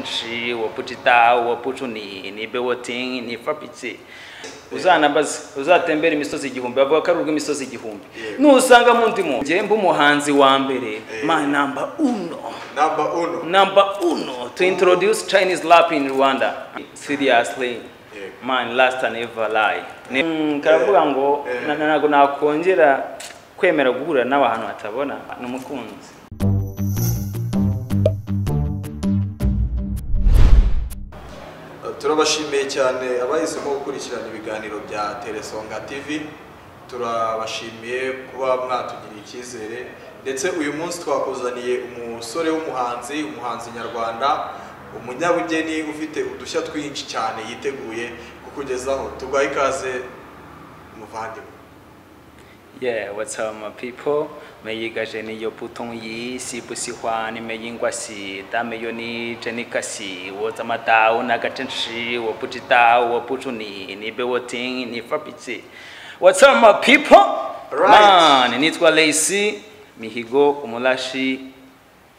真吃，我不知道，我不住你，你被我听，你发脾气。Uzanabaze uzatembera imisozi igihumbi, bavuga ko ari urw'imisozi igihumbi. Nusanga mu ndimo njye mba umuhanzi wa mbere, my number uno. Number uno. Number uno to introduce Chinese rap in Rwanda. Seriously. Man, last and never lie. Karavuga ngo ntago nakongera kwemera guhura n'abantu batabona n'umukunzi. Turabashimiye cyane abahisemo gukurikirana ibiganiro bya Telesonga TV. Turabashimiye kuba mwatugiriye icyizere, ndetse uyu munsi twakuzaniye umusore w'umuhanzi, umuhanzi nyarwanda, umunyabugeni ufite udushya twinshi cyane yiteguye kukugezaho. Tugaye ikaze muvandimwe. Yeah, what's up my people? 每一个人有不同意，喜不喜欢你没因关系，但没有你真的可惜。我怎么到那个城市？我不知道，我不住你，你被我听，你发脾气。What's up my people? Right. Man, nitwa Lacey Mihigo Umulashi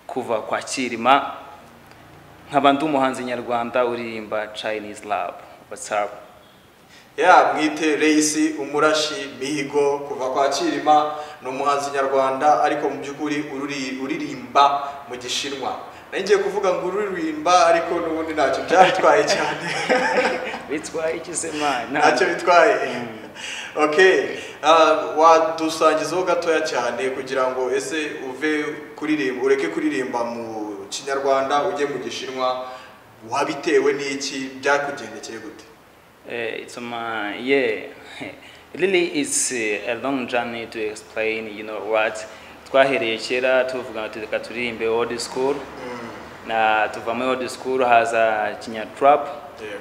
kuva kwa Kirima, nkaba ndi umuhanzi nyarwanda uririmba Chinese rap. What's up? Ya mwite Lacey Umurashi Mihigo kuva kwa Kirima, ni umuhanzi nyarwanda ariko mu byukuri uririmba mu Gishinwa. Ngiye kuvuga ngo uririmba ariko n'ubundi ntacyo byatwaye cyane. Bitwaye iki se man? Ntacyo bitwaye. Okay, wadusangizaho gatoya cyane kugira ngo ese uve kuririmba, ureke kuririmba mu Kinyarwanda ujye mu Gishinwa, wabitewe n'iki, byakugendekeye gute? It's my yeah. Really it's a long journey to explain, you know what. Twahereye kera tuvuga tuka turirimbe old school. Na tuva muri old school haza Kinya trap.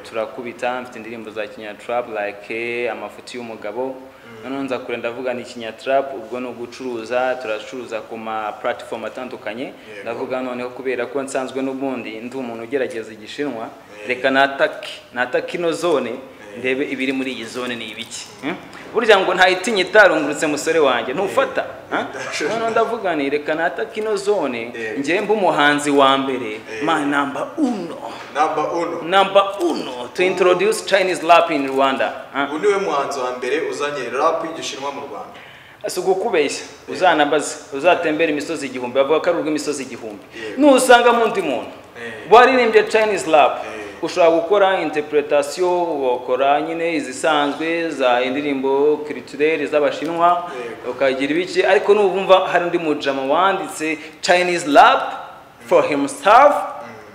Turakubita mfite indirimbo za Kinya trap like amafuti y'umugabo. None nza kure ndavuga ni Kinya trap, ubwo no gucuruza, turacuruza ku ma platform atandukanye. Ndavuga noneho kubera ko nsanzwe n'ubundi ndi umuntu ugerageza Igishinwa, reka natake ino zone ndebe ibiri muri iyi zone ni ibiki. Burya ngo ntayitinye itarungurutse musore wanjye ntufata. None ndavuga ni reka natake ino zone njye mba umuhanzi wa mbere, my number uno. Number uno. Number uno to introduce Chinese rap in Rwanda. Ubu niwe muhanzi wa mbere uzanye rap y'Igishinwa mu Rwanda. Si ugukubeshya, uzanabaze uzatembera imisozi igihumbi, bavuga ko ari urw'imisozi igihumbi. Nusanga mu ndi muntu waririmbye Chinese rap, ushobora gukora interpretation, ukora nyine izisanzwe za indirimbo culturelle z'Abashinwa, ukagira ibiki, ariko nubumva hari undi mujama wanditse Chinese rap for himself,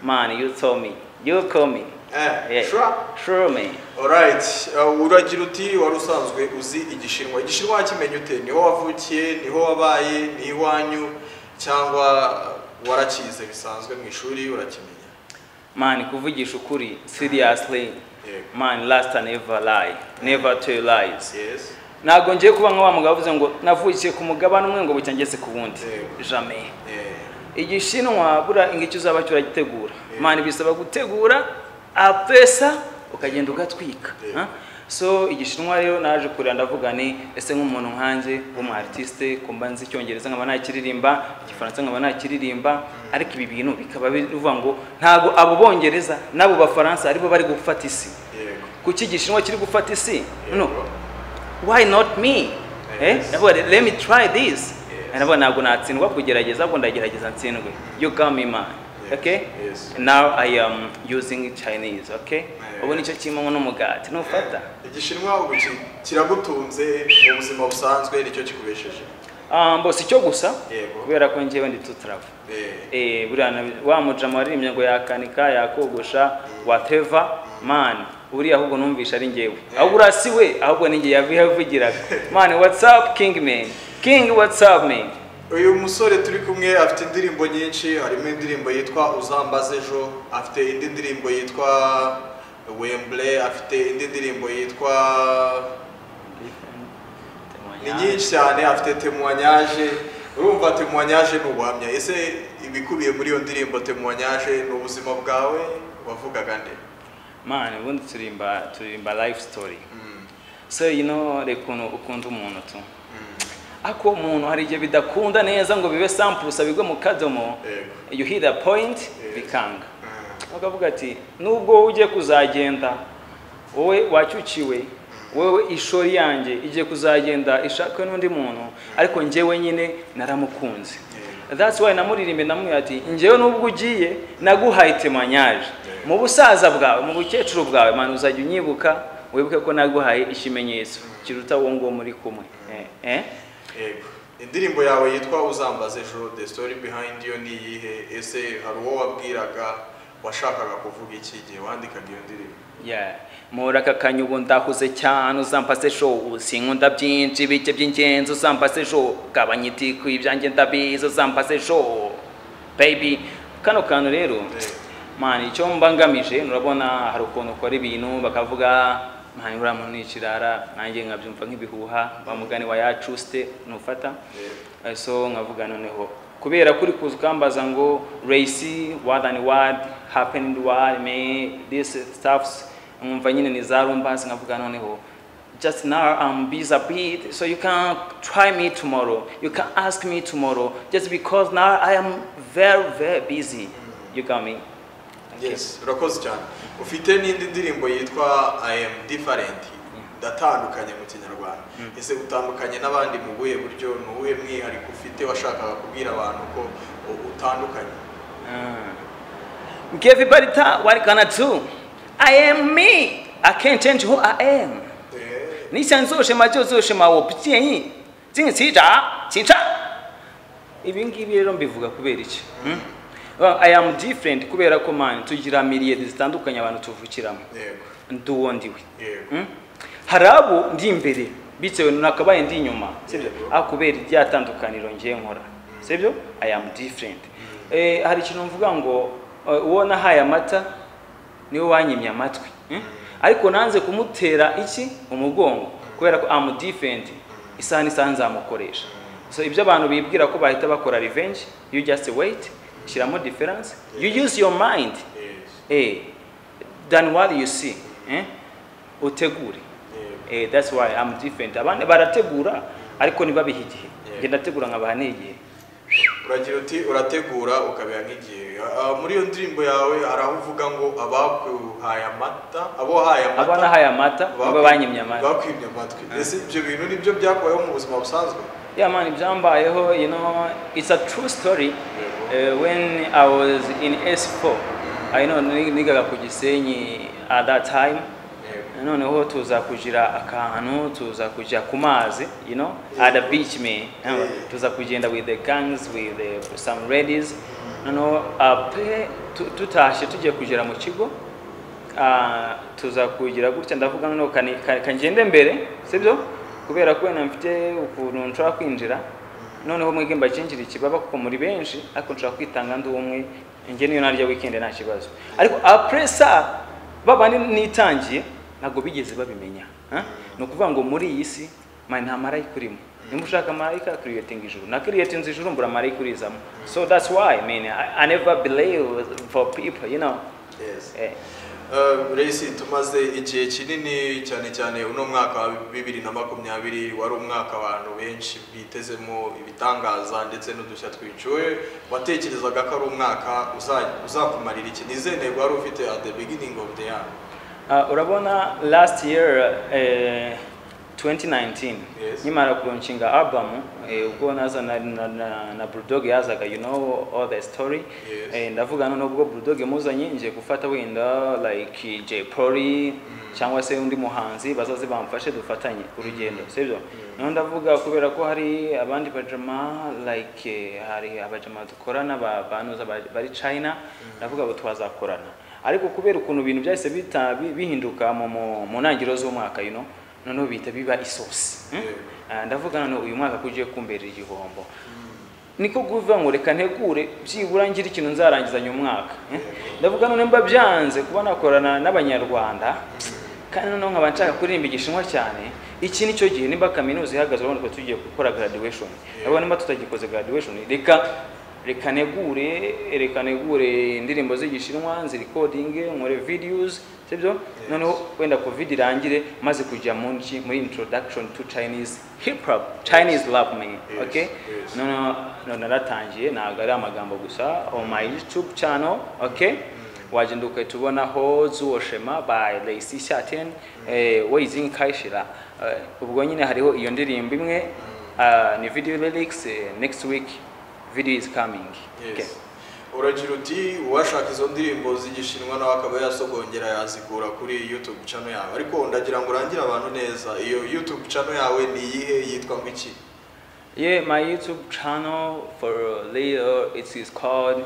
man, you told me, you call me. Yeah. Sure. Sure man. Alright, uragira uti wari usanzwe uzi Igishinwa. Igishinwa wakimenye ute? Niho wavukiye, niho wabaye, ni iwanyu, cyangwa warakize bisanzwe mu ishuri urakimenya? Man, kuvugisha ukuri, seriously. Man, last and never lie. Never tell lies. Yes. Ntago ngiye kuba nka wa mugabo uvuze ngo navukiye ku mugabane umwe ngo bucya ngeze ku wundi. Jamais. Igishinwa bura ingicyo uzaba cyo uragitegura. Man, bisaba gutegura apesa ukagenda ugatwika. So Igishinwa rero naje kurira ndavuga ni ese nk'umuntu nkanjye w'umu artiste kumba nzi Icyongereza nkaba nakiririmba, Igifaransa nkaba nakiririmba, ariko ibi bintu bikaba bivuga ngo ntago abo Bongereza nabo Bafaransa aribo bari gufata isi. Kuki Igishinwa kiri gufata isi? No. Why not me? Ndavuga let me try this. Ndavuga ntago natsindwa kugerageza, ahubwo ndagerageza ntsindwe. You got me man. Okay? Yes. Now I am using Chinese, okay? Ubu nicyo kimwe n'umugati nufata. Igishinwa ubu kiragutunze mu buzima busanzwe, nicyo kikubesheje? Mbose icyo gusa kubera ko njyewe ndi to travel. Buriya wa mujama waririmbye ngo yakanika, yakogosha, whatever, man, uriya ahubwo numvisha ari njyewe. Ahubwo urasi we, ahubwo ninjye yavugiraga. Man, what's up King man? King what's up man? Uyu musore turi kumwe afite indirimbo nyinshi, harimo indirimbo yitwa Uzambaze ejo, afite indi ndirimbo yitwa Wembley, afite indi ndirimbo yitwa ni nyinshi cyane, afite Témoignage. Urumva Témoignage ni ubuhamya. Ese ibikubiye muri iyo ndirimbo Témoignage ni ubuzima bwawe wavugaga nde? Man, ubundi turirimba life story. So you know reka ukunda umuntu tu. Ako umuntu hari igihe bidakunda neza ngo bibe sample bigwe mu kadomo, you hit a point bikanga. Bakavuga ati nubwo wowe ugiye kuzagenda, wowe wacyukiwe, wowe ishori yanjye igiye kuzagenda ishakwe n'undi muntu, ariko njyewe nyine naramukunze. That's why namuririmbe, ndamubwira ati njyewe nubwo ugiye naguhaye témoignage, mu busaza bwawe, mu bukecuru bwawe, man, uzajya unyibuka, wibuke ko naguhaye ikimenyetso kiruta uwo nguwo muri kumwe. Yego, indirimbo yawe yitwa "Uzambaze Ejo", the story behind yo ni iyihe? Ese hari uwo wabwiraga? Washakaga kuvuga iki igihe wandikaga iyo ndirimbo? Yeah. Muri aka kanya ubu ndahuze cyane, uzambaze ejo. Sinkunda byinshi, bike by'ingenzi. Uzambaze ejo, gabanya itiku, ibyanjye ndabizi. Uzambaze ejo, baby. Kano kantu rero, man, icyo mba ngamije, urabona hari ukuntu ukora ibintu bakavuga: "Man, uriya muntu ni ikirara." Nanjye nkabyumva nk'ibihuha, wa mugani wa yacuste nufata. So nkavuga noneho kubera kuri kuza ukambaza ngo Ray C, what and what happened, what me this stuffs, nkumva nyine ni za rumbasi. Nkavuga noneho just now I'm busy a bit, so you can try me tomorrow, you can ask me tomorrow, just because now I am very very busy. You got me? Okay. Yes, urakoze cyane. Ufite n'indi ndirimbo yitwa "I Am Different", ndatandukanye mu Kinyarwanda. Ese utandukanye n'abandi mu buhe buryo? Ni uwuhe mwihariko ufite washakaga kubwira abantu ko utandukanye? Give everybody time, what gonna do? I am me. I can't change who I am. 你想做什么就做什么，我不介意。敬起长，请唱。Ibi ngibi rero mbivuga kubera iki? Hmm? Well, I am different kubera ko, man, tugira milieu zitandukanye abantu tuvukiramo. Ndi uwo ndiwe. Hari abo ndi imbere bitewe nakabaye ndi inyuma, sibyo? Ariko kubera irya tandukaniro ngiye nkora, sibyo, I am different. Hari ikintu mvuga ngo uwo nahaye amata niwe wanyimye amatwi, Ariko nanze kumutera iki umugongo kubera ko am different. Isaha n'isaha nzamukoresha. So ibyo abantu bibwira ko bahita bakora revenge, you just wait, shyiramo difference, you use your mind than what you see, eh? Utegure. That's why I'm different. Abandi barategura ariko ntibabihe igihe. Njye ndategura nkabaha n'igihe. Uragira uti urategura ukabiha nk'igihe. Muri iyo ndirimbo yawe hari aho uvuga ngo abakuhaye amata, abo wahaye amata, Abo nahaye amata nibo banyimye amata. Bakwimye amatwi. Ese ibyo bintu nibyo byakubayeho mu buzima busanzwe? Yeah man, byambayeho. It's a true story. When I was in S4, I know nigaga ku Gisenyi at that time. Noneho tuza kugira akantu, tuza kujya ku mazi, at the beach, man. Tuza kugenda with the gangs, with some ladies. Noneho pe tutashye tugiye kugera mu kigo, tuza kugira gutya, ndavuga noneho kangende mbere, sibyo, kubera ko wenda mfite ukuntu nshobora kwinjira, noneho mwebwe mbakingira ikibaba kuko muri benshi, ariko nshobora kwitanga ndi umwe. Njye niyo narya weekend nta kibazo. Ariko après ça, babandi nitangiye ntabwo bigeze babimenya, ha? Ni ukuvuga ngo muri iyi si, man, nta marayika urimo. Nimba ushaka marayika, creating ijuru na creating ijuru, mbura marayika urizamo. So that's why, man, I never believe for people. Ray C, tumaze igihe kinini cyane cyane, uno mwaka wa 2020 wari umwaka abantu benshi bitezemo ibitangaza ndetse n'udushya twinshi. Wowe watekerezaga ko ari umwaka uzakumarira iki? Ni izihe ntego wari ufite at the beginning of the year? Urabona last year, 2019, nkimara kulaunchinga album, ubwo naza na Bulldog yazaga, you know all the story. Ndavuga none ubwo Bulldog muzanye, ngiye gufata wenda like Jay Polly cyangwa se undi muhanzi bazaze bamfashe dufatanye urugendo, sibyo? Noneho ndavuga kubera ko hari abandi bajama, like hari abajama dukorana banuza bari China, ndavuga ngo twazakorana. Ariko kubera ukuntu ibintu byahise bihinduka mu ntangiriro z'umwaka, noneho bihita biba isosi, Ah, ndavuga noneho uyu mwaka ko ugiye kumbera igihombo, niko kuvuga ngo reka ntegure byibura ngire ikintu nzarangizanya umwaka, eh? Ndavuga none mba byanze kuba nakorana n'Abanyarwanda, kandi noneho nkaba nshaka kuririmba Igishinwa cyane. Iki nicyo gihe, nimba kaminuza ihagaze, urabona ko tugiye gukora graduation, ndavuga nimba tutagikoze graduation, reka negure indirimbo z'Igishinwa, nzirecordinge, nkore videos, sibyo? Noneho wenda COVID irangire maze kujya muri introduction to Chinese hip hop, Chinese rap, man. Okay. No, naratangiye, ntabwo ari amagambo gusa, on my YouTube channel, okay. Wagenda ugahita ubonaho 做什么 by Lacey 夏天 我已经开始了 ubwo nyine hariho iyo ndirimbo imwe ni video lyrics next week video is coming. Okay. Uragira uti uwashaka izo ndirimbo z'igishinwa nawe akaba yasogongera yazigura kuri YouTube channel yawe, ariko ndagira ngo urangire abantu neza, iyo YouTube channel yawe ni iyihe, yitwa ngo iki? Yeah, my YouTube channel for later it is called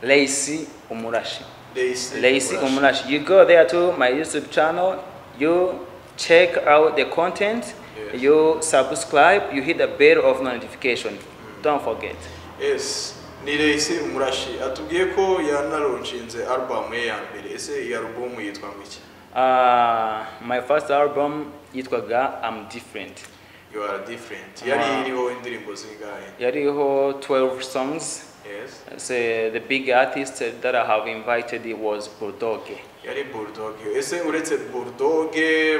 Lacey Umurashi. Lacey Umurashi. You go there to my YouTube channel, you check out the content, yes. You subscribe, you hit the bell of notification. Don't forget. Yes. Ni Lacey Umurashi atubwiye ko yanaronshinze album ye ya mbere. Ese iyi album yitwa ngo iki? My first album yitwaga I'm Different. You are different. Yari iriho indirimbo zingahe? Yariho 12 songs. Yes. So the big artist that I have invited was Bulldog. Yari Bulldog. Ese uretse Bulldog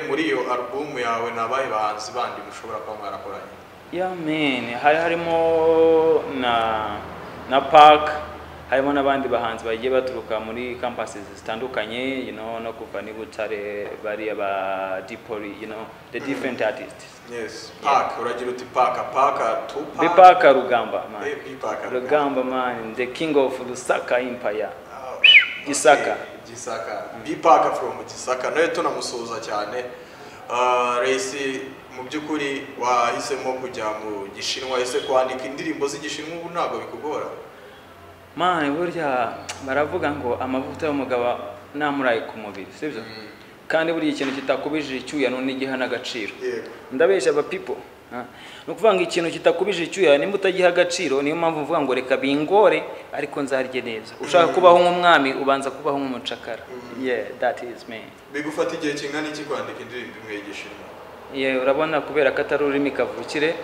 muri iyo album yawe nabahe bahanzi bandi mushobora kuba mwarakoranye? Yeah man, hari harimo na Park, harimo n'abandi bahanzi bagiye baturuka muri campuses zitandukanye, you know, no kuva ni Butare bari aba Dipoli, you know, the different artists. Yes, Park, uragira uti Park, Park, Tupac. Park Rugamba, man. Park Rugamba, man, the king of Lusaka Empire. Gisaka. Okay. Gisaka. B Park from Gisaka. Nawe tunamusuhuza cyane. Lacey, mu by'ukuri wahisemo kujya mu Gishinwa, ese kwandika indirimbo z'Igishinwa ubu ntabwo bikugora? Man, burya baravuga ngo amavuta y'umugabo namuraye ku mubiri, sibyo? Kandi buri ikintu kitakubije icyuya none igiha n'agaciro. Ndabesha aba people. Ni ukuvuga ngo ikintu kitakubije icyuya nimba utagiha agaciro, niyo mpamvu mvuga ngo reka bingore ariko nzarye neza. Ushaka kubaho nk'umwami ubanza kubaho nk'umucakara. Yeah, that is me. Bigufata igihe kingana iki kwandika indirimbo imwe y'Igishinwa? Yeah, urabona kubera ko atari ururimi kavukire.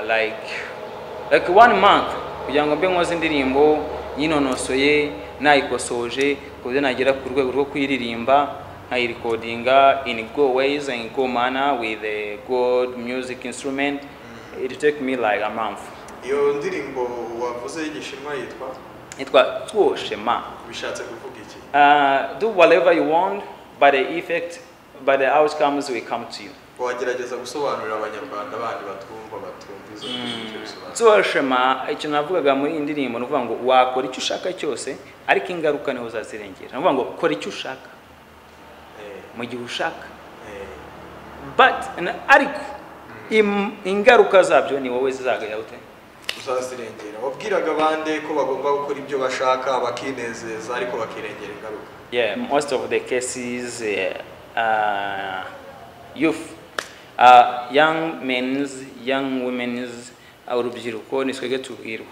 Like 1 month kugira ngo mbe nkoze indirimbo yinonosoye nayikosoje ku buryo nagera ku rwego rwo kuyiririmba nkayirekodinga in go ways and go manner with a good music instrument. It take me like a month. Iyo ndirimbo wavuze y'Igishinwa yitwa? Yitwa 做什么. Bishatse kuvuga iki? Do whatever you want, but the effect, but the outcomes will come to you. Wagerageza gusobanurira abanyarwanda bandi batumva izo bisobanuro. 做什么 icyo navugaga muri iyi ndirimbo nuvuga ngo wakora icyo ushaka cyose ariko ingaruka niho uzazirengera. Nuvuga ngo kora icyo ushaka mu gihe ushaka, but ariko ingaruka zabyo ni wowe zizagaya ute uzazirengera. Wabwiraga abandi ko bagomba gukora ibyo bashaka bakinezeza ariko bakirengera ingaruka. Yeah, most of the cases youth, young men's, young women's, urubyiruko ni twebwe tubwirwa,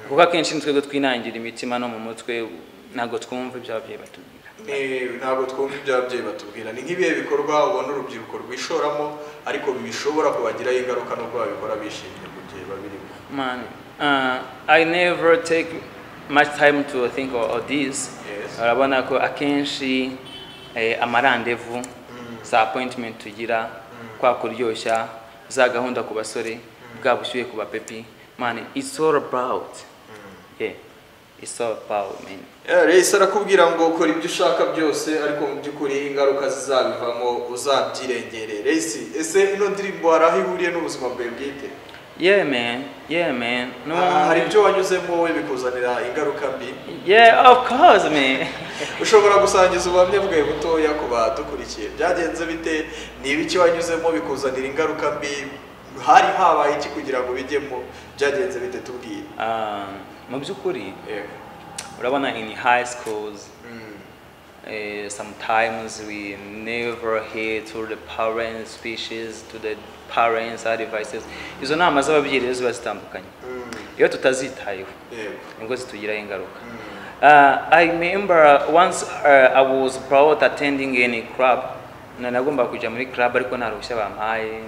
kuko akenshi ni twebwe twinangira imitima no mu mutwe, ntabwo twumva ibyo ababyeyi batubwira. Ntabwo twumva ibyo ababyeyi batubwira. Ni nk'ibihe bikorwa ubona urubyiruko rwishoramo ariko bishobora kubagiraho ingaruka nubwo babikora bishimye mu gihe babirimo? Man, I never take much time to think of this. Urabona ko akenshi amarandevu za appointment tugira, kwa kuryoshya za gahunda ku basore, bwa bushyuhe ku bapepi, man, it's all about. Yeah, it's all about, man. Yeah, Lacey arakubwira ngo kora ibyo ushaka byose ariko mu by'ukuri ingaruka zizabivamo uzabyirengere. Lacey, ese ino ndirimbo hari aho ihuriye n'ubuzima bwawe bwite? Yeah man, yeah man. No, hari ibyo wanyuzemo wowe bikuzanira ingaruka mbi? Yeah, of course man. Ushobora gusangiza ubuhamya bwawe butoya ku badukurikiye? Byagenze bite? Ni ibiki wanyuzemo bikuzanira ingaruka mbi? Hari habaye iki kugira ngo bijyemo? Byagenze bite? Tubwire. Mu by'ukuri, urabona in high schools, sometimes we never hear to the parents' speeches, to the parents' advices. Izo nama z'ababyeyi rero ziba zitandukanye. Iyo tutazitayeho nibwo zitugiraho ingaruka. I remember once I was proud attending any club. Nagomba kujya muri club ariko nta ruhushya bampaye.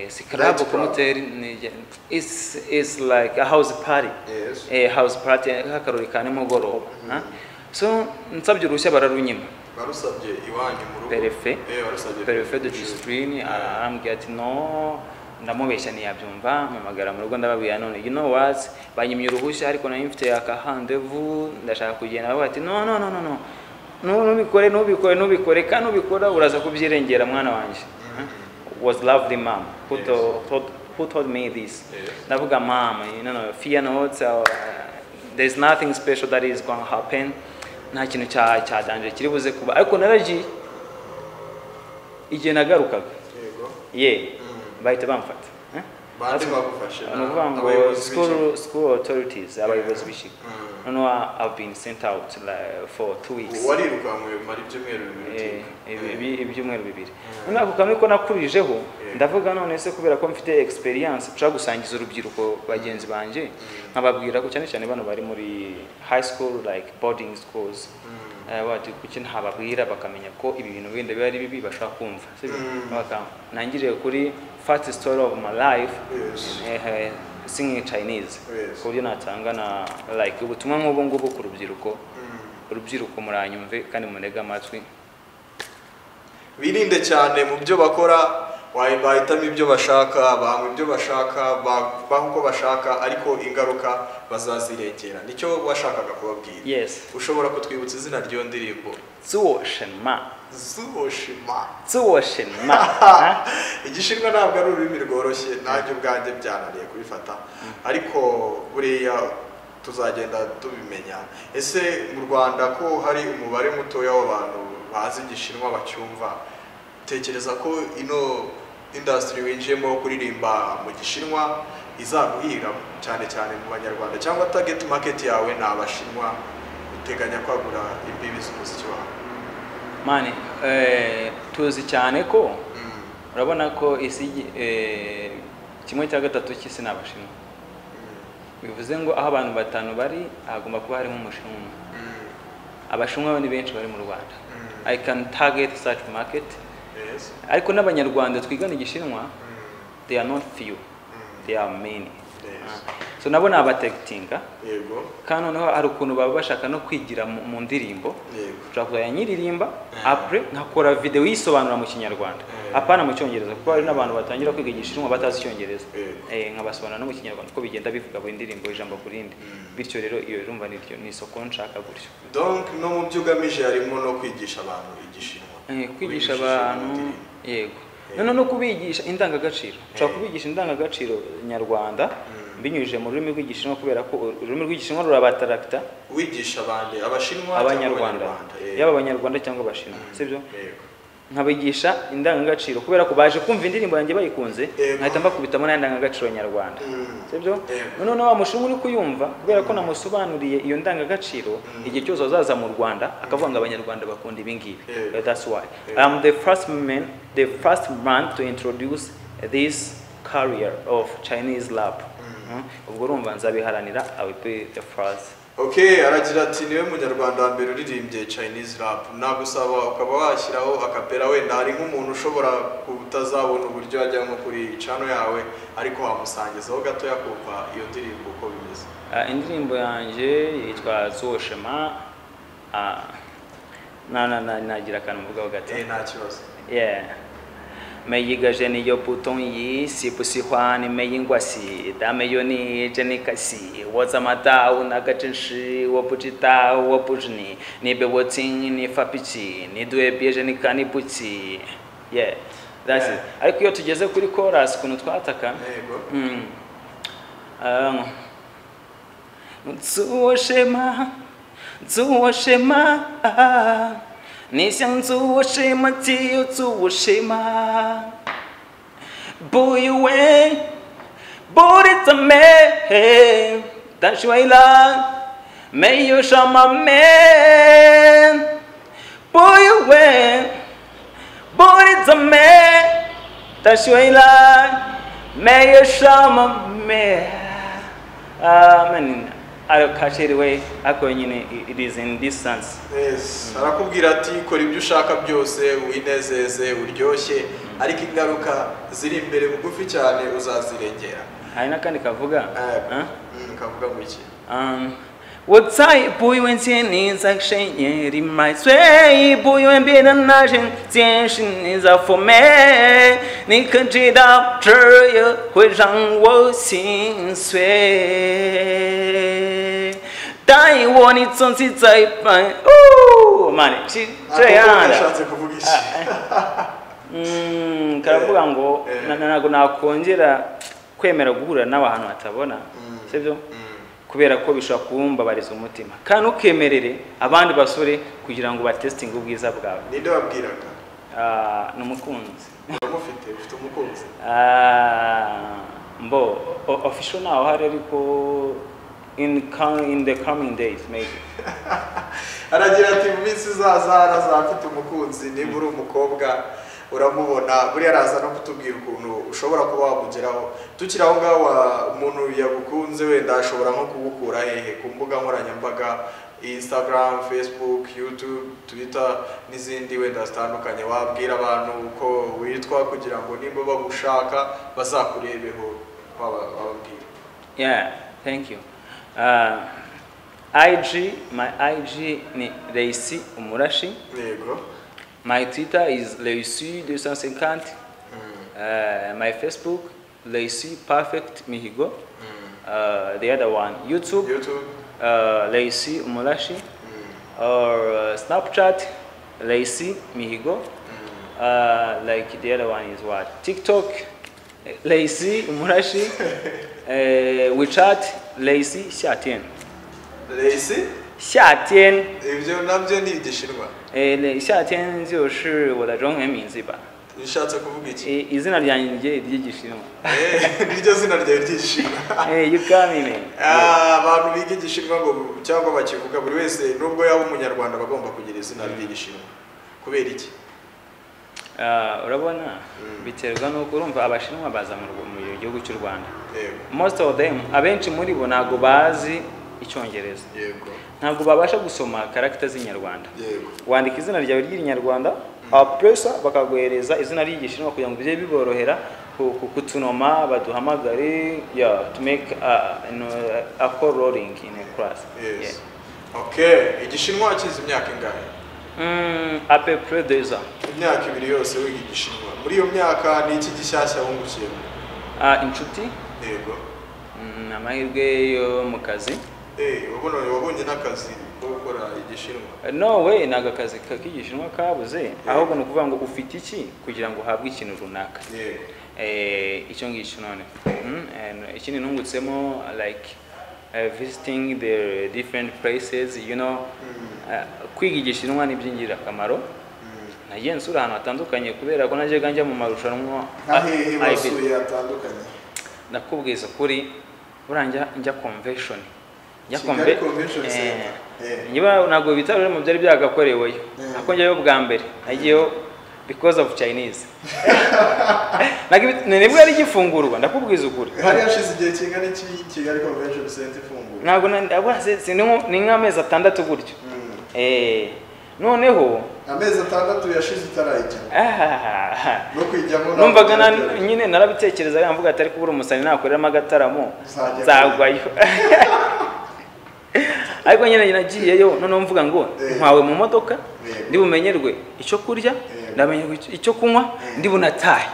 Si club kumuteri, it's like a house party. Yes. A house party nk'akarori ka nimugoroba. So nsabye uruhushya bararunyima. Barusabye iwanyu mu rugo? Perefe. Perefe de discipline arambwira ati no, Ndamubeshya ntiyabyumva, mpamagara mu rugo ndababwira, none you know what, banyimye uruhushya ariko nari mfite aka rendezvous, ndashaka kugenda. Bavuga ati no, no, no, no, no, ntubikore, ntubikore, ntubikore, kandi ubikora uraza kubyirengera, mwana wanjye. Was lovely mom who, who told me this. Ndavuga, mom, fear not, there's nothing special that is going to happen, nta kintu cya danger kiri buze kuba. Ariko naragiye, igihe nagarukaga, ye bahita bamfata. Eh? Bande bagufashe? Ni ukuvuga ngo Abayobozi school authorities, abayobozi b'ikigo. Noneho I've been sent out like, for 2 weeks. Warirukankwe mara ibyumweru 2 utiga. Ibyumweru 2. Noneho ako kamwe ko nakurijeho, ndavuga none se kubera ko mfite experience nshobora gusangiza urubyiruko bagenzi banjye, nkababwira ko cyane cyane bano bari muri high school, like boarding schools, bati kuki ntababwira bakamenya ko ibi bintu wenda biba ari bibi, bashobora kumva, sibyo? Nangiriye kuri first story of my life, singing Chinese, ku buryo natanga na like ubutumwa nk'ubu ngubu ku rubyiruko. Urubyiruko, muranyumve kandi munege amatwi. Birinde cyane mu byo bakora, bahitamo ibyo bashaka, banywa ibyo bashaka, baho uko bashaka, ariko ingaruka bazazirengera. Nicyo washakaga kubabwira? Yes. Ushobora kutwibutsa izina ry'iyo ndirimbo? 做什么 Zuoshima. 做什么啊。 Igishinwa ntabwo ari ururimi rworoshye, nanjye ubwanjye byananiye kubifata, ariko buriya tuzagenda tubimenya. Ese mu Rwanda ko hari umubare mutoya w'abantu bazi Igishinwa, bacyumva, tekereza ko ino industry winjiyemo wo kuririmba mu Gishinwa izaguhira cyane cyane mu Banyarwanda, cyangwa target market yawe ni Abashinwa, uteganya kwagura imbibi z'umuziki wawe? Man, tuzi cyane ko urabona ko isi 1/3 cy'isi ni Abashinwa. Bivuze ngo aho abantu batanu bari hagomba kuba harimo Umushinwa umwe. Abashinwa ni benshi bari mu Rwanda. I can target such market. Ariko n'Abanyarwanda twigana Igishinwa, they are not few, they are many. So nabo ni abatargetinga. Kandi noneho hari ukuntu baba bashaka no kwigira mu ndirimbo. Nshobora kuzajya nyiririmba, après nkakora video yisobanura mu Kinyarwanda, apana mu Cyongereza, kuko hari n'abantu batangira kwiga Igishinwa batazi Icyongereza. Nkabasobanura no mu Kinyarwanda uko bigenda bivuga buri ndirimbo ijambo ku rindi. Bityo rero iyo urumva niryo ni isoko nshaka gutyo. Donc no mu byo ugamije harimo no kwigisha abantu Igishinwa? Kwigisha Ubigishije abantu mu ndirimbo. Yego, noneho no kubigisha indangagaciro. Nshobora kubigisha indangagaciro nyarwanda binyujije mu rurimi rw'Igishinwa, kubera ko ururimi rw'Igishinwa rurabaattracta. Wigisha abandi, Abashinwa cyangwa Abanyarwanda. Abanyarwanda? Yaba Abanyarwanda cyangwa Abashinwa, sibyo? Yego. Nkabigisha indangagaciro kubera ko baje kumva indirimbo yanjye bayikunze, nkahita mbakubitamo n'indangagaciro nyarwanda, sibyo? Yego. Noneho wa Mushinwa uri kuyumva, kubera ko namusobanuriye iyo ndangagaciro, igihe cyose azaza mu Rwanda akavuga ngo Abanyarwanda bakunda ibi ngibi. That's why I'm the first man, the first man to introduce this career of Chinese rap. Ubwo urumva nzabiharanira, I will be the first. Okay, aragira ati niwe Munyarwanda wa mbere uririmbye Chinese rap. Nagusaba ukaba washyiraho a cappella, wenda hari nk'umuntu ushobora kutazabona uburyo ajya nko kuri channel yawe, ariko wamusangizaho gatoya kumva iyo ndirimbo uko bimeze. Indirimbo yanjye yitwa Zoshema. Na nagira akantu mvugaho gato. Eh, nta kibazo. Yeah. 每一个人有不同意，喜不喜欢你没因关系，但没有你真的可惜。我怎么到那个城市？我不知道，我不是你，你被我听，你发脾气，你对别人你看你不起。Yeah, that's it. Ariko iyo tugeze kuri chorus ukuntu twataka, 做什么？做什么？你想做什么就做什么，不以为不理怎美，但是未来没有什么美，不以为不理怎美，但是未来没有什么美。Man, I catch it away, ariko nyine it is in this sense. Yes, arakubwira ati kora ibyo ushaka byose, winezeze, uryoshye, ariko ingaruka ziri imbere bugufi cyane uzazirengera. Hari n'akandi kavuga. Kavuga ngo iki? 我再也不愿见你在深夜里买醉，不愿别的男人见识你在妩媚，你可知道这也会让我心碎？答应我，你从此再般哦，妈的，是这样的。 Ashatse kuvuga iki? Karavuga ngo ntabwo nakongera kwemera guhura n'abantu batabona, sibyo? Kubera ko bishobora kumbabariza umutima, kandi ukemerere abandi basore kugira ngo batestinge ubwiza bwawe. Ninde wabwiraga? Ni umukunzi. Uramufite? Ufite umukunzi? Mbo official naho hari, ariko in the coming days maybe. Aragira ati mu minsi izaza arazaba afite umukunzi. Niba uri umukobwa uramubona, buriya araza no kutubwira ukuntu ushobora kuba wamugeraho. Tukiri aho ngaho, umuntu yagukunze wenda ashobora nko kugukura hehe ku mbuga nkoranyambaga, Instagram, Facebook, YouTube, Twitter n'izindi wenda zitandukanye? Wabwira abantu uko witwa kugira ngo nimba bagushaka bazakurebeho, wababwira? Yeah, thank you. IG, my IG ni Reisi Umurashi. My Twitter is Reisi 250. My Facebook, Reisi Perfect Mihigo. The other one, YouTube, YouTube, Reisi Umurashi. Or Snapchat, Reisi Mihigo. Like the other one is what? TikTok, Reisi Umurashi. WeChat, Reisi Xiatian. Reisi? 夏天。 Ibyo nabyo ni Igishinwa? 夏天就是我的中文名字吧。 Bishatse kuvuga iki? Izina ryanjye ry'Igishinwa. Niryo zina ryawe ry'Igishinwa? You got me, man. Abantu biga Igishinwa ngo cyangwa bakivuga, buri wese nubwo yaba Umunyarwanda aba agomba kugira izina ry'Igishinwa. Kubera iki? Urabona, biterwa n'uko urumva Abashinwa baza mu gihugu cy'u Rwanda. Most of them, abenshi muri bo ntabwo bazi Icyongereza. Ntabwo babasha gusoma character z'Inyarwanda. Wandika izina ryawe ry'Inyarwanda, apresa bakaguhereza izina ry'Igishinwa kugira ngo bijye biborohera kutunoma baduhamagare, yeah, to make a call rolling in a class. Yes. Okay, Igishinwa wakize imyaka ingahe? À peu près 2 ans. Imyaka 2 yose wiga Igishinwa. Muri iyo myaka ni iki gishyashya wungukiyemo? Inshuti. Amahirwe yo mu kazi. Ubona wabonye n'akazi ko gukora Igishinwa? No way, ntabwo akazi k'Igishinwa kabuze, ahubwo ni ukuvuga ngo ufite iki kugira ngo uhabwe ikintu runaka. Icyo ngicyo none. Ikindi nungutsemo, like visiting the different places, you know. Kwiga Igishinwa ni iby'ingirakamaro. Nagiye nsura ahantu hatandukanye kubera ko najyaga njya mu marushanwa. Nka hehe wasuye hatandukanye? Ndakubwiza kuri buranjya njya convention. Njya Kigali Convention Center. Niba ntabwo bitaro mu byari byagakoreweyo. Ako njyayo bwa mbere nagiyeyo because of Chinese. Nibwo yari gifungurwa, ndakubwiza ukuri. Hari hashize igihe kingana iki Kigali Convention Center ifungurwa? Ntabwo ni nk'amezi 6 gutyo. Noneho amezi 6 yashize utarayijyamo. No kwijyamo numvaga nyine narabitekerezaga mvuga atari kubura umusani nakoreramo agataramo nzagwayo. Ariko nyine nagiyeyo noneho mvuga ngo ntwawe mu modoka ndi bumenyerwe icyo kurya, ndamenyerwe icyo kunywa, ndi bunatahe.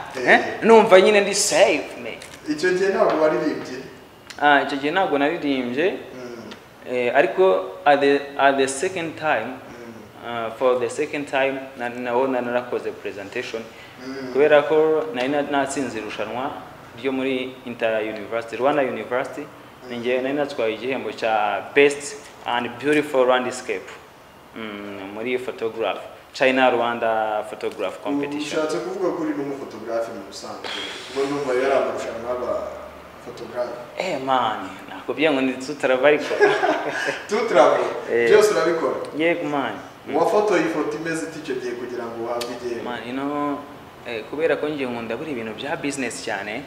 Numva nyine ndi safe me. Icyo gihe ntabwo waririmbye? Icyo gihe ntabwo naririmbye. Ariko at the second time, for the second time nawo narakoze presentation kubera ko nari natsinze irushanwa ryo muri Inter University, Rwanda University. Ninjye nari natwaye igihembo cya best and beautiful landscape muri photograph, China Rwanda photograph competition. Ushatse kuvuga kuri n'umufotographe mu busanzwe, ngo numva yari amarushanwa y'aba photographe? Man, nakubwiye ngo ni tutarava ariko. Tutarava byose urabikora? Yego man. Wafotoye ifoto imeze ite icyo gihe kugira ngo uhabwe igihembo? Man, you know, kubera ko ngiye nkunda buri ibintu bya business cyane.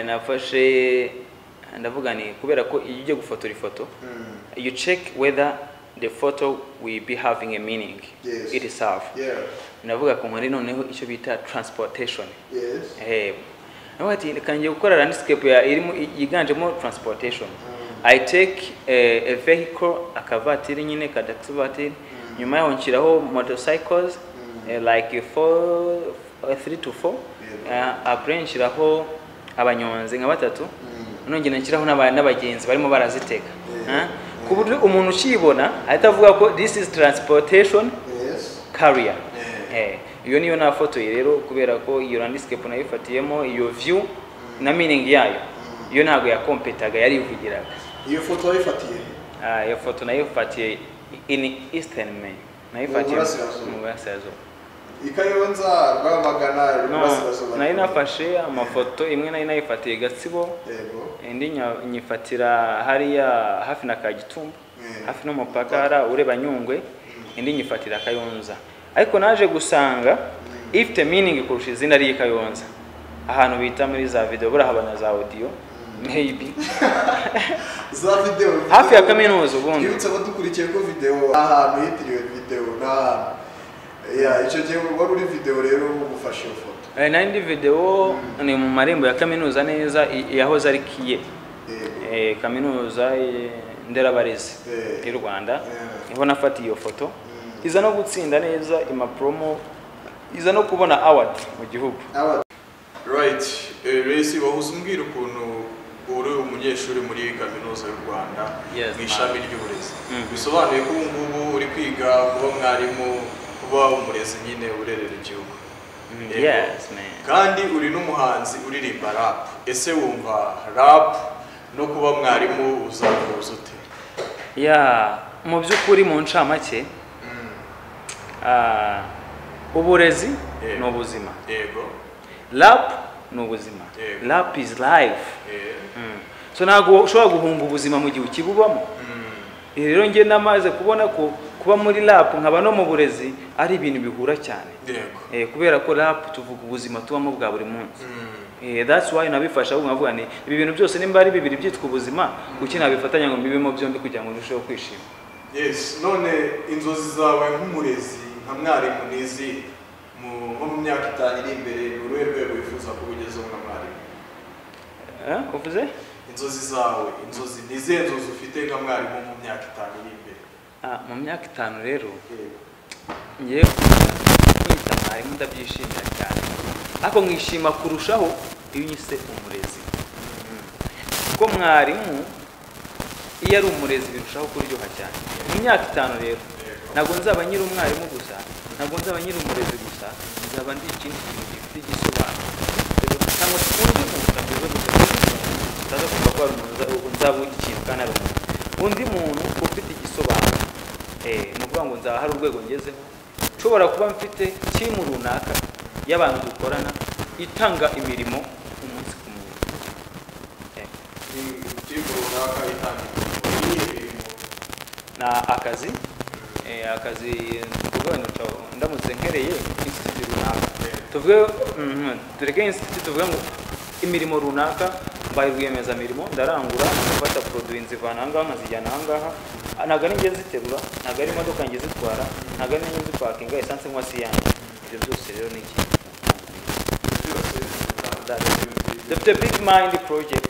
Nafashe ndavuga ni kubera ko iyo ugiye gufotora ifoto, you check whether the photo will be having a meaning itself. Ndavuga ko nkore noneho icyo bita transportation. Navuga ati kangiye gukora landscape ya irimo yiganjemo transportation. I take a vehicle, akavatiri nyine ka taxi vatiri, nyuma yaho nshyiraho motorcycles, like four, three to four. Après nshyiraho abanyonzi nka batatu, nongera nshyiraho n'abagenzi barimo barazitega. Ku buryo umuntu ukibona ahita avuga ko this is transportation carrier. Iyo niyo nafotoye rero, kubera ko iyo landscape nayifatiyemo iyo view na meaning yayo, iyo ntabwo yakompetaga, yarivugiraga. Iyo foto wayifatiye? Ah, iyo foto nayifatiye in Eastern Main, nayifatiye Mu burasirazuba. Mu burasirazuba. I Kayonza, Rwamagana, No, Iburasirazuba? Nari nafashe amafoto, imwe nari nayifatiye Gatsibo, indi nyifatira hariya hafi na Kagitumba, hafi n'umupaka hariya ureba Nyungwe, indi nyifatira Kayonza. Ariko naje gusanga ifite meaning kurusha izina ry'i Kayonza, ahantu bita muri za video, burahabana za audio maybe. Za video. Hafi ya kaminuza ubundi. Twibutse abadukurikiye ko video, ahantu hitiriwe video n'ahantu ya icyo gihe wari uri video rero ugufashe iyo foto. Nari ndi video, ni mu marembo ya kaminuza neza, yahoze ari KIE. Kaminuza nderabarezi y'u Rwanda. Niho nafatiye iyo foto, iza no gutsinda neza imapromo, iza no kubona award mu gihugu. Right, Resi, wahoze umbwira ukuntu uri umunyeshuri muri Kaminuza y'u Rwanda mu ishami ry'uburezi. Bisobanuye ko ubu ngubu uri kwiga kuba mwarimu, kuba umurezi nyine urerera igihugu. Yego. Yes man. Kandi uri n'umuhanzi uririmba rap. Ese wumva rap no kuba mwarimu uzahuza ute? Ya, mu by'ukuri, mu ncamake, uburezi ni ubuzima. Rap ni ubuzima. Rap is life. So ntabwo ushobora guhunga ubuzima mu gihe ukibubamo. Rero njye namaze kubona ko kuba muri rap nkaba no mu burezi ari ibintu bihura cyane. Kubera ko rap tuvuga ubuzima tubamo bwa buri munsi. That's why nabifasha, ahubwo nkavuga ni ibi bintu byose nimba ari bibiri byitwa ubuzima, kuki nabifatanya ngo mbibemo byombi kugira ngo ndusheho kwishima? Yes, none inzozi zawe nk'umurezi, nka mwarimu, ni izihe? Nko mu myaka 5 iri imbere, ni uruhe rwego wifuza kuba ugezeho nka mwarimu? Uvuze? Inzozi zawe, inzozi, ni izihe nzozi ufite nka mwarimu mu myaka 5 iri imbere? Ah, mu myaka 5 rero, ngiye kwita mwarimu ndabyishimira cyane, ariko nkishima kurushaho iyo unyise umurezi, kuko mwarimu iyo ari umurezi birushaho kuryoha cyane. Mu myaka 5 rero, ntabwo nzaba nyiri umwarimu gusa, ntabwo nzaba nyiri umurezi gusa, nzaba ndi ikindi kintu gifite igisobanuro, cyangwa se undi muntu ntabwo gusa utaza kumva ko hari umuntu nzaba ikintu kandi ari umuntu, undi muntu ufite igisobanuro. Ni ukuvuga ngo nzaba hari urwego ngezeho, nshobora kuba mfite timu runaka y'abantu dukorana itanga imirimo umunsi ku munsi. Timu runaka itanga imirimo, iyihe mirimo? Na akazi, akazi tuvuge ngo ndamutse nkereye institute runaka, tuvuge, tureke institute, tuvuge ngo imirimo runaka, mbaye rwiyemezamirimo, ndarangura, ndafata produit nzivana aha ngaha nkazijyana aha ngaha. Ntabwo ari njye nziterura, ntabwo ari imodoka njye zitwara, ntabwo ari njye nzipakinga, essence nywa si yanjye. Ibyo byose rero ni ikintu Byose. Dufite big mind project,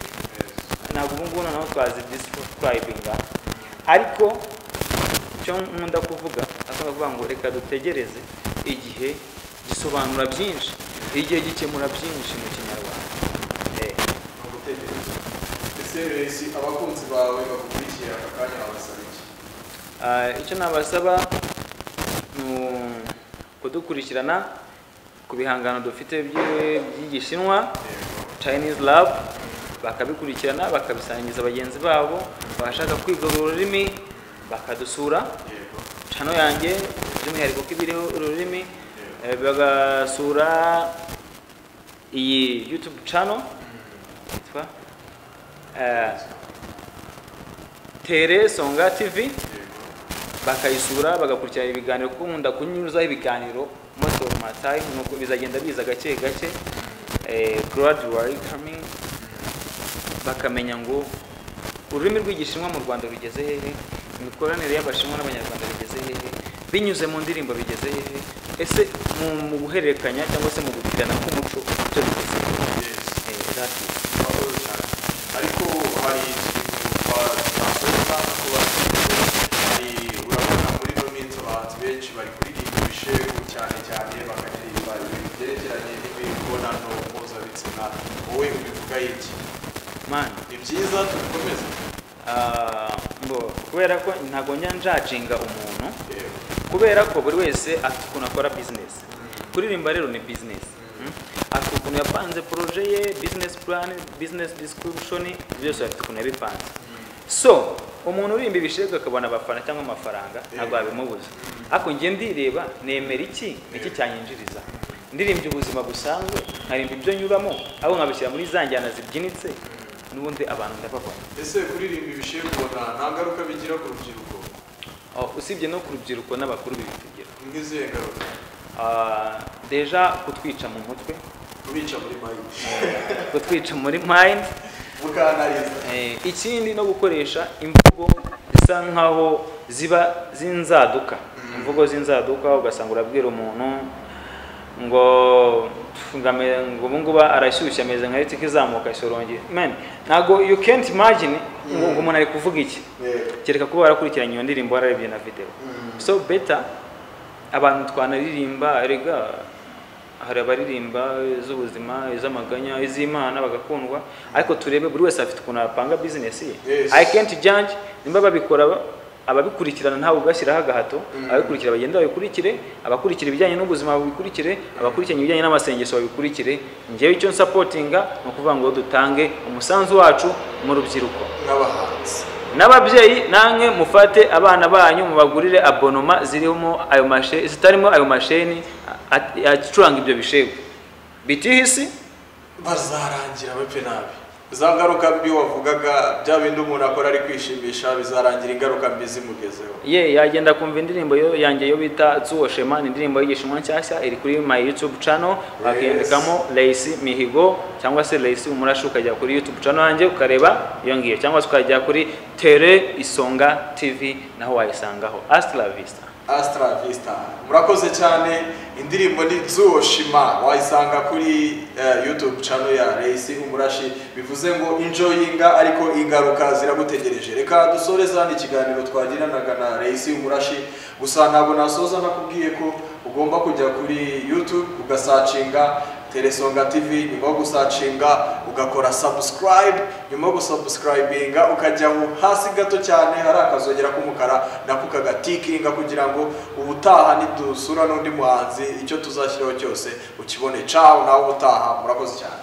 ntabwo ubu ngubu noneho twazi describinga, ariko icyo nkunda kuvuga, akunda kuvuga ngo reka dutegereze, igihe gisobanura byinshi, igihe gikemura byinshi mu Kinyarwanda. Ni ugutegereza. Ese Resi, abakunzi bawe bagukurikiye aka kanya babasaba iki? Icyo nabasaba ni kudukurikirana ku bihangano dufite by'Igishinwa, Chinese rap, bakabikurikirana, bakabisangiza bagenzi babo, abashaka kwiga uru rurimi bakadusura, channel yanjye by'umwihariko ko ibiriho ururimi, bagasura iyi YouTube channel yitwa Tere Songa TV, bakayisura, bagakurikirana ibiganiro, kuko nkunda kunyuzaho ibiganiro most of my time, nuko bizagenda biza gake gake, gradually coming, bakamenya ngo ururimi rw'Igishinwa mu Rwanda rugeze hehe, imikoranire y'Abashinwa n'Abanyarwanda bigeze hehe, binyuze mu ndirimbo bigeze hehe, ese mu guhererekanya cyangwa se mu gutirana k'umuco byo bigeze hehe. That is. Murakoze cyane, ariko hari ikintu kuba hari, urabona muri ino minsi abahanzi benshi bari kuririmba ibishegu cyane cyane, bakaririmba ibintu byerekeranye n'imibonano mpuzabitsina. Wowe ubivuga iki? Man. Ni byiza tubikomeze? Ah, mbo kubera ko ntabwo njya njudginga umuntu, kubera ko buri wese afite ukuntu akora business. Kuririmba rero ni business. Afite ukuntu yapanze projet ye, business plan, business description, byose afite ukuntu yabipanze. So umuntu uririmba ibishego akabona abafana cyangwa amafaranga, ntabwo wabimubuza. Ariko njye ndireba, nemera iki, niki cyanyinjiriza. Ndirimbye ubuzima busanzwe, nkarimba ibyo nyuramo, ahubwo nkabishyira muri za njyana zibyinitse, n'ubundi abantu ndababona. Ese kuririmba ibishegu ubona nta ngaruka bigira ku rubyiruko? Oh, usibye no ku rubyiruko, n'abakuru bibitugira. Nk'izihe ngaruka? Ah, déjà kutwica mu mutwe. Kubica muri mind. Kutwica muri mind. Mukanariza. Ikindi no gukoresha imvugo zisa nkaho ziba z'inzaduka, imvugo z'inzaduka, ugasanga urabwira umuntu ngo ngo ubu ngubu arashyushye, ameze nka ritiko izamuka Shyorongi. Man, ntabwo, you can't imagine ngo umuntu ari kuvuga iki, kereka kuba warakurikiranye iyo ndirimbo, wararebye na video. So better abantu twanaririmba. Erega hari abaririmba iz'ubuzima, iz'amaganya, iz'Imana, bagakundwa. Ariko turebe, buri wese afite ukuntu apanga business ye. I can't judge nimba babikora, ababikurikirana ntawe ugashyiraho agahato. Ababikurikira bagenda babikurikire, abakurikira ibijyanye n'ubuzima babikurikire, abakurikirana ibijyanye n'amasengesho babikurikire. Njyewe icyo nsupportinga ni ukuvuga ngo dutange umusanzu wacu mu rubyiruko nk'abahanzi. N'ababyeyi namwe mufate abana banyu mubagurire abonnement zirimo ayo mashe, zitarimo ayo masheni acuranga ibyo bishego bitihisi. Bazarangira bapfe nabi. Za ngaruka mbi wavugaga, bya bindi umuntu akora ari kwishimisha, bizarangira ingaruka mbi zimugezeho. Ye, yagenda kumva indirimbo yo yanjye yo bita Zuo Shema, ni indirimbo y'Igishinwa nshyashya iri kuri my YouTube channel. Wakandikamo Leisi Mihigo cyangwa se Leisi Umurashi, ukajya kuri YouTube channel yanjye ukareba iyo ngiyo, cyangwa se ukajya kuri Tele Isonga TV, naho wayisangaho. Hasta la vista. Astra Vista, murakoze cyane. Indirimbo ni Zuo Shima, wayisanga kuri YouTube channel ya Reisi Umurashi. Bivuze ngo enjoyinga, ariko ingaruka ziragutegereje. Reka dusoreze hano ikiganiro twagiranaga na Reisi Umurashi. Gusa ntabwo nasoza nakubwiye ko ugomba kujya kuri YouTube ugasearchinga Telesonga TV. Nyuma yo gusearchinga ugakora subscribe, nyuma yo gusubscribinga ukajya hasi gato cyane hari akazogera k'umukara, nako ukagatickinga kugira ngo ubutaha nidusura n'undi muhanzi, icyo tuzashyiraho cyose ukibone. Ciao, nawe ubutaha. Murakoze cyane.